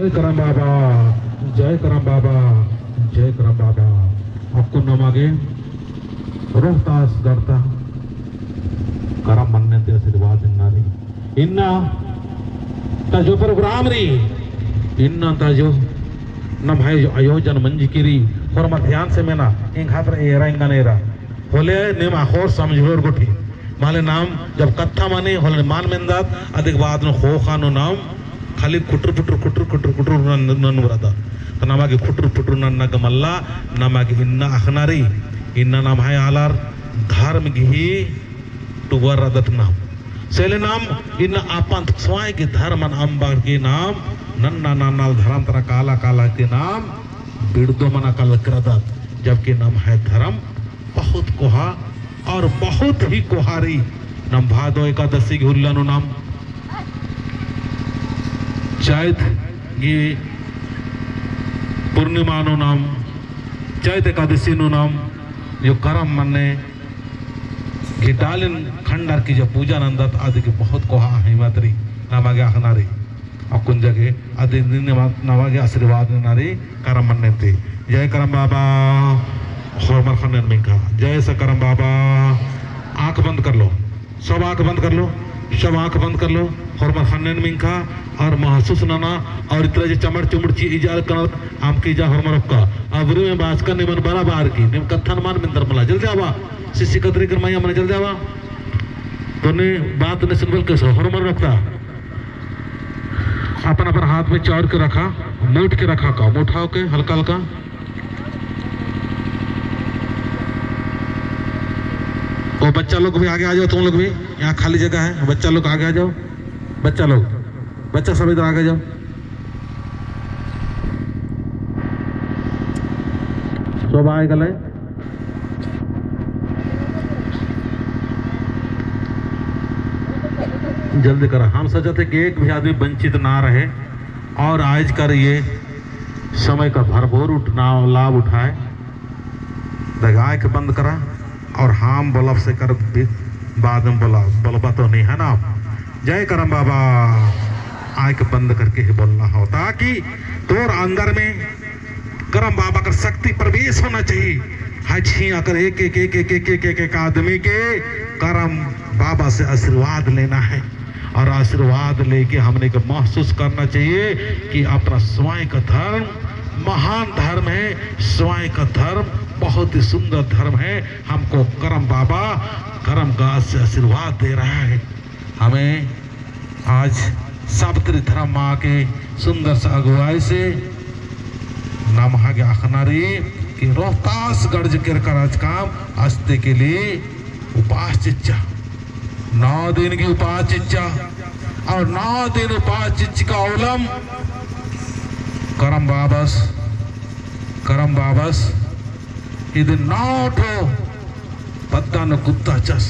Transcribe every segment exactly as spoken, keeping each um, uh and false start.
करम बाबा, जय करम बाबा, जय करम बाबा। अक्कुन नमा गे रोहतास गढ़ ता करम मन्ने ती आशीर्वाद नना रई। इन्ना ता जो program रई, इन्ना ता जो नम्है जो आयोजन मंजकी रई, होरमर ध्यान से मेना, एंग्है तरह एरा एंगन एरा। होले नीम अख़ोर समझोर गुट्ठी। माले नाम जब कत्था मनी होले मान मेंदत, अदिक बाद नू ख़ोख़ा नू नाम खाली खुटुर खुटुर खुटुर खुटुर खुटुर नन-, नन्नुम रअदत। तो नमा गे खुटुर खुटुर नन्ना गे मल्ला, नमा गे इन्ना अख़ना रई, इन्ना नम्है आलर धर्म गही टुबर रअदत नाम। से ले नाम इन्ना अपन स्वयं गही धर्मन अम्बा गे नाम नन्ना नन्ना धर्म तरा काला काला ती नाम बिड़दो मना काला केरदत, जबकि नम्है धर्म बहुत कोहा और बहुत ही कोहा रई। नाम भादो एकादशी गही उल्ला नू नाम चैत गही पूर्णिमा नू नाम चैत एकादशी नू नाम जो करम मन्ने गही डालिन खंडर की जो पूजा नन्दत अदिक बहुत कोहा अहमियत रई, नमा गे अख़ना रई। अक्कुन जगे अदिन नमा, नमा गे आशीर्वाद नना रई करम मन्ने ती। जय करम बाबा, होरमर ख़न्नन मिंख़ा। जय सा करम बाबा। आँख बंद कर लो, सब आँख बंद कर लो, सब आँख बंद कर लो। होरमर ख़न्नन मिंख़ा और महसूस नना, और इतरा जे चमड़ चुमड़ ची इजा अलग करत, अमके इजा होरमर ओक्का। अबरी में बाचका निमन बराबर की, नीम कत्थन मान मेंदर मला। जल्दी आवा, सिसि कतरी कर मइय्याँ मने जल्दी आवा। तो नी बात ने सुनबल के सो, होरमर ओक्का। अपन अपन हाथ में चाउर के रखा, मूठ के रखा का, उठाओ के हल्का हल्का। वो बच्चा लोग भी आगे आ जाओ, तुम लोग भी, यहाँ खाली जगह है, बच्चा लोग आगे आ जाओ, बच्चा लोग, बच्चा सब इधर आगे जाओ, सब आए गले। जल्दी करा, हम सोचते कि एक भी आदमी वंचित ना रहे और आज कर ये समय का भरपूर उठना, लाभ उठाए। देख, आँख बंद करा और हम बोलब से कर भी बाद में बोला, बोलबा तो नहीं है ना। जय करम बाबा, आँख बंद करके ही बोलना हो, ताकि तोर अंदर में करम बाबा कर शक्ति प्रवेश होना चाहिए। हर झी अगर एक, एक, एक आदमी के करम बाबा से आशीर्वाद लेना है। और आशीर्वाद लेके हमने को महसूस करना चाहिए कि अपना स्वयं का धर्म महान धर्म है, स्वयं का धर्म बहुत ही सुंदर धर्म है। हमको करम बाबा करम गाछ से आशीर्वाद दे रहा है। हमें आज सावित्री धर्म माँ के सुंदर सा अगुवाई से नम्है गे अख़ना रई कि रोहतास गढ़ जे केरका रहचकम अस्ते के लिए उपास चिच्चा। नौ दिन की उपास चिच्चा और नौ दिन उपास चिच्चका ओलम करम बाबस, करम बाबस इदिन नौ ठो पद्दा नू कुत्ताचस।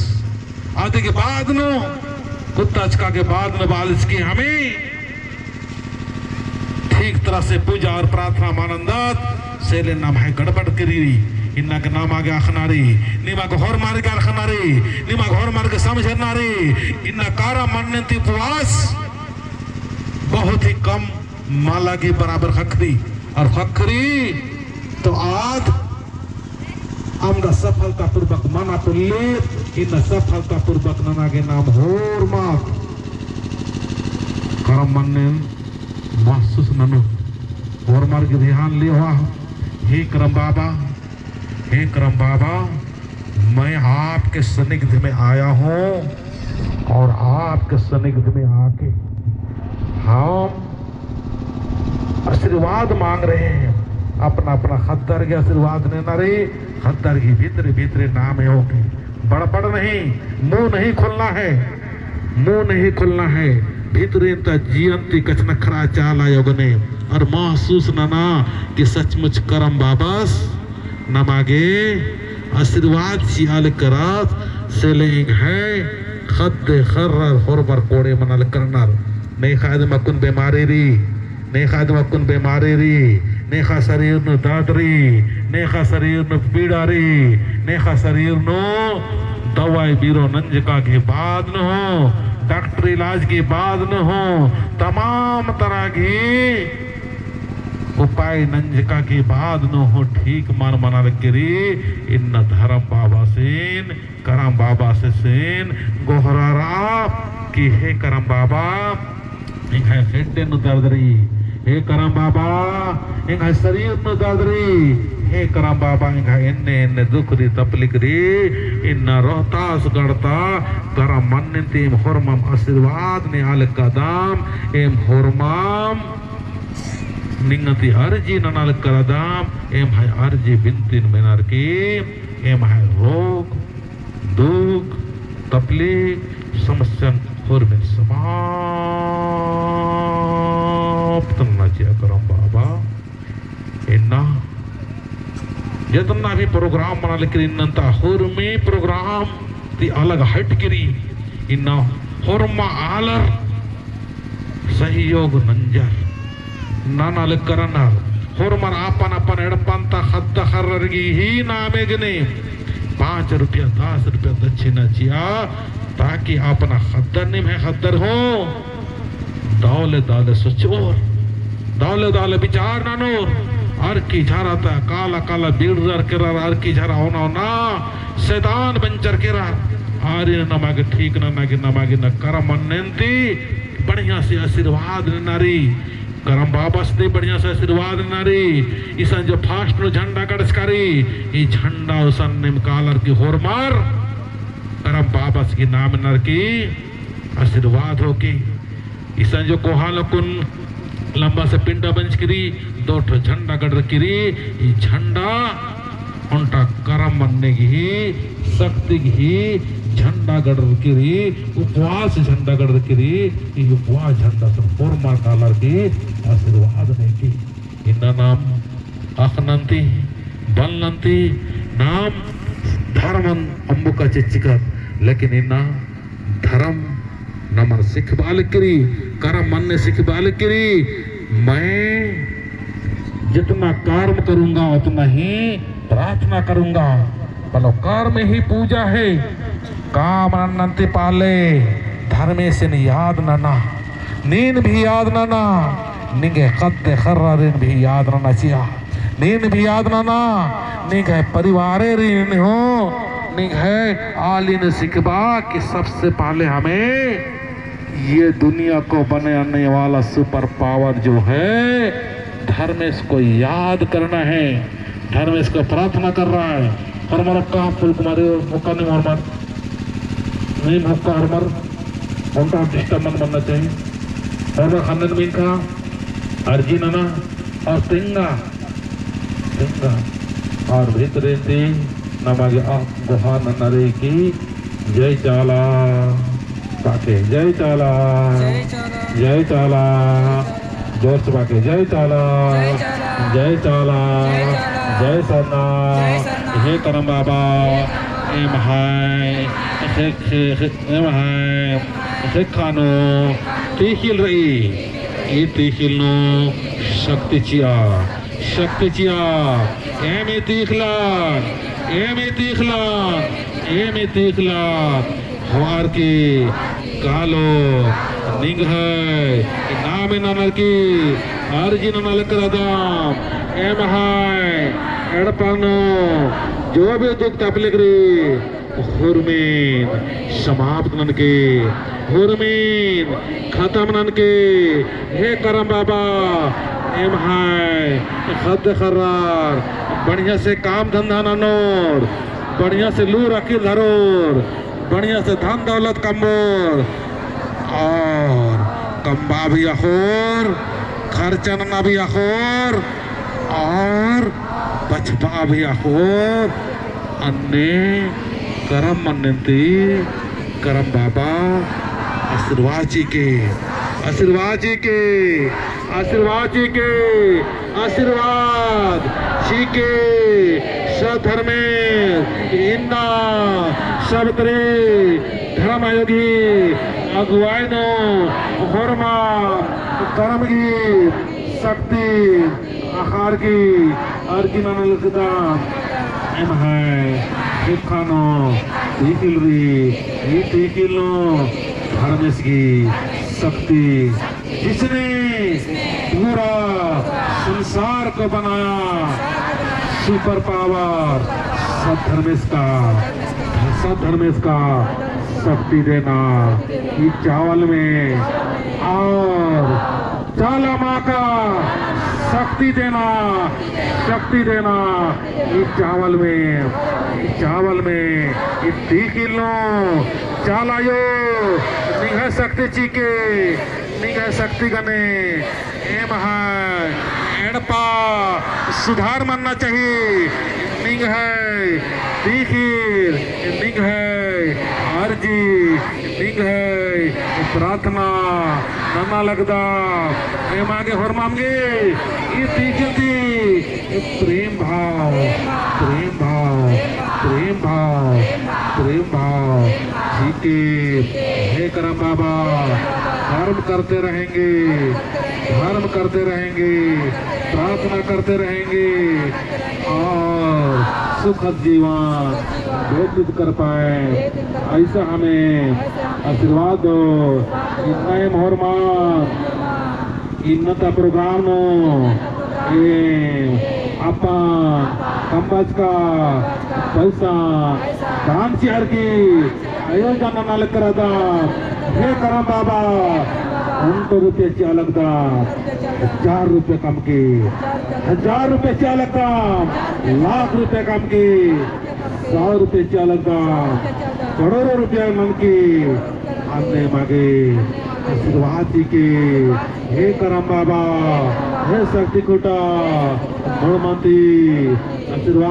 अदी के बाद नू कुत्ताचका के बाद नू बालिस कि हमें ठीक तरह से पूजा और प्रार्थना मल नन्दत, से ले नम्है गड़बड़ करी रई। इन्ना गे नमा गे अख़ना रई, निमा गे होरमर गे अख़ना रई, निमा गे होरमर गे समझना रई। इन्ना करम मन्ने ती उपवास बहुत ही कम मला गे बराबर ख़क्खरी, और ख़क्खरी तो आद अमदा सफलतापूर्वक मना पोल्ली, इन्ना सफलतापूर्वक नना गे नाम होरमर करम मन्ने महसूस ननोत, होरमर गे ध्यान लियो। हे करम बाबा, हे करम बाबा, मैं आपके सानिध्य में आया हूँ और आपके सानिध्य में आके हम आशीर्वाद मांग रहे हैं। अपना अपना ख़द्दर गे आशीर्वाद नना रई, ख़द्दर गे भीतरे भीतरे नाम है ओके। बड़बड़ नहीं, मुँह नहीं खोलना है, मुँह नहीं खोलना है। भीतरे ता जियन ती कछनखरआ चाला योगने और महसूस नना कि सचमुच करम बाबस नमा गे आशीर्वाद चिआ ले करस, से ले एंग्है ख़द्द ख़र्रर होरमर कोड़े मना ले करनर। नेख़ा अदिम अक्कुन बेमारी रई, नेख़ा अदिम अक्कुन बेमारी रई, नेख़ा शरीर नू दर्द रई, नेख़ा शरीर नू पीड़ा रई, नेख़ा शरीर नू दवाई बीरो नंजका के बाद नू हूँ, डॉक्टर इलाज के बाद नू हूँ, तमाम तरह की उपाय नंजका की बाद नू हूँ ठीक मल मना लगी रई। इन्ना धरम बाबासिन, करम बाबासिन गोहरारआ कि हे करम बाबा, एंग्है हेड्डे नू दर्द रई, हे करम बाबा, एंग्है शरीर नू दर्द रई, हे करम बाबा, एंग्है एन्ने एन्ने दुख रई, तपलिक रई। इन्ना रोहतास गढ़ ता करम मन्न ती एम होरमम आशीर्वाद नेआ लगदम। एम होरमम निंगा ती अर्जी नना लगदम। एम्है अर्जी बिनतिन मेनर की एम्है रोग दुख, तपलीफ, समस्यन होरमिन समाप्त नना चिआ करम बाबा। इन्ना जितना भी program मना लगी रई इन्ना ता होरमी program ती अलग हट के रई। इन्ना होरमा आलर सहयोग नंजर नना लगदर। होरमर आपन आपन एड़पन ता ख़द्द ख़र्रर गही नामे गने पाँच रुपया, दस रुपया दक्षिणा चिआ, ताकि अपना ख़द्दर निम्है ख़द्दर हूँ दव ले दव ले सोचोर, दव ले दव ले विचार ननोर। अरखी झरा ता काला काला बिड़रर केरर, अरखी झरा ओना ओना शैतान बंचर केरर। आरिन नमा गे ठीक नना गे, नमा गे ना करम मन्नेन ती बढ़िया से आशीर्वाद नना रई। करम बाबस ती बढ़िया से आशीर्वाद नना रई। इसन जो first नू झंडा गड़चका रई, ई झंडा उसन निमकालर की होरमर करम बाबस की नाम ननर की आशीर्वाद होके। इसन जो कोहा लोकुन लंबा से पिंडा बंचकी रई, दो ठो झंडा गड़रकी रई, ई झंडा ओन्टा करम मन्ने गही शक्ति गही झंडा गड़रकी रई, उपवास झंडा गड़रकी रई। ई उपवास झंडा सन होरमर कालर की आशीर्वाद नेकी। इन्ना नाम अख़नन ती, बलनन ती, नाम धर्मन अम्बुका चिच्चकत, लेकिन इन्ना धर्म नमन सिखबआ लगी रई, करम मन्ने सिखबआ लगी रई। मैं जितना कर्म करूँगा उतना ही प्रार्थना करूँगा। बलो कर्म ही पूजा है। काम नन्नन ती पहले धर्मेसिन याद नना, नीन भी याद नना, निंग्है ख़द्द ख़र्रारिन भी याद नना चिआ। नीन भी याद नना, निंग्है परिवारेरिन हूँ, निंग्है आलिन सिखबआ कि सबसे पहले हमें ये दुनिया को बनाने वाला super power जो है, धर्मेस को याद करना है, धर्मेस को प्रार्थना करना है। होरमर का फुल कुमारी, होका नीम होरमर, नीम होका होरमर, ओन्टा disturb मल मन्ना चाहिए। होरमर ख़न्नन मिंख़ा, अर्जी नना, और तिंगा, तिंगा, और भीतरे ती नमा गे आ गोहा नना रई कि जय चाला बाके, जय चाला, जय चाला। जय चाला। जोर से बाके, जय चाला, जय चाला। जय चाला, जय चाला। जय सरना। जय सरना। हे करम बाबा, हे करम बाबा। एम्है, हे, हे, हे, एम्है, हे खानो, तीखिल रई, ई तीखिल नू शक्ति चिआ। शक्ति चिआ, एम ई तीखलन, एम ई तीखलन, एम ई तीखलन, होअर की कालो निंग्है नामे ननर की अर्जी नना लगदम। एम्है एड़पा नू जो भी दुख तकलीफ रई, हुरमिन समाप्त ननके, हुरमिन खतम ननके। हे करम बाबा, एम्है ख़द्द ख़र्रार बढ़िया से काम धंधा ननोर, बढ़िया से लूर अकिल धरोर, बढ़िया से धन दौलत कमोर, और कमबआ भी अख़ोर, खर्चा नना भी अख़ोर, और बछबआ भी अख़ोर। अन्ने करम मन्नेन ती करम बाबा आशीर्वाद चिके, आशीर्वाद चिके, आशीर्वाद चिके, आशीर्वाद चिके। सत धर्मेस इन्ना सबतरी धर्म आयोगी अगुवाई नू होरमा करम गही शक्ति अख़र की अर्जी नना लगदम। एम्है ख़ेक्खा नू तीखिल रई, ई तीखिल नू धर्मेस गही शक्ति जिसने पूरा संसार संसार को बनाया super power सत धर्मेस का, सत धर्मेस का शक्ति देना। ई चावल में और चाला माँ का शक्ति देना, शक्ति देना। ई चावल में, ई चावल में, ई तीखिल नू चाला अयो, निंग्है शक्ति चिके, निंग्है शक्ति गने। एम्है एड़पा सुधार मन्ना चाही। निंग्है तीखिल, निंग्है अर्जी, निंग्है प्रार्थना नना लगदम। एमा गे होरमम गे ई तीखिल ती प्रेम भाव, प्रेम भाव, प्रेम भाव, प्रेम भाव। ठीक है, हे करम बाबा, धर्म करते रहेंगे, धर्म करते रहेंगे, प्रार्थना करते रहेंगे और सुखद जीवन व्यतीत कर पाए, ऐसा हमें आशीर्वाद दो। इन्ना एम होरमर इन्नता program नू एम अपन कमबचका पैसा दान चिअर की आयोजन नना लगदम। हे करम बाबा, ओन्टो रुपया चिआ लगदम, हजार रुपया कमके, हजार रुपया चिआ लगदम, लाख रुपया कमके, सौ रुपया चिआ लगदम, करोड़ों रुपया ननके, अन्ने एमा गे आशीर्वाद चिके। हे करम बाबा, हे शक्ति खुटा, मोड़मती आशीर्वाद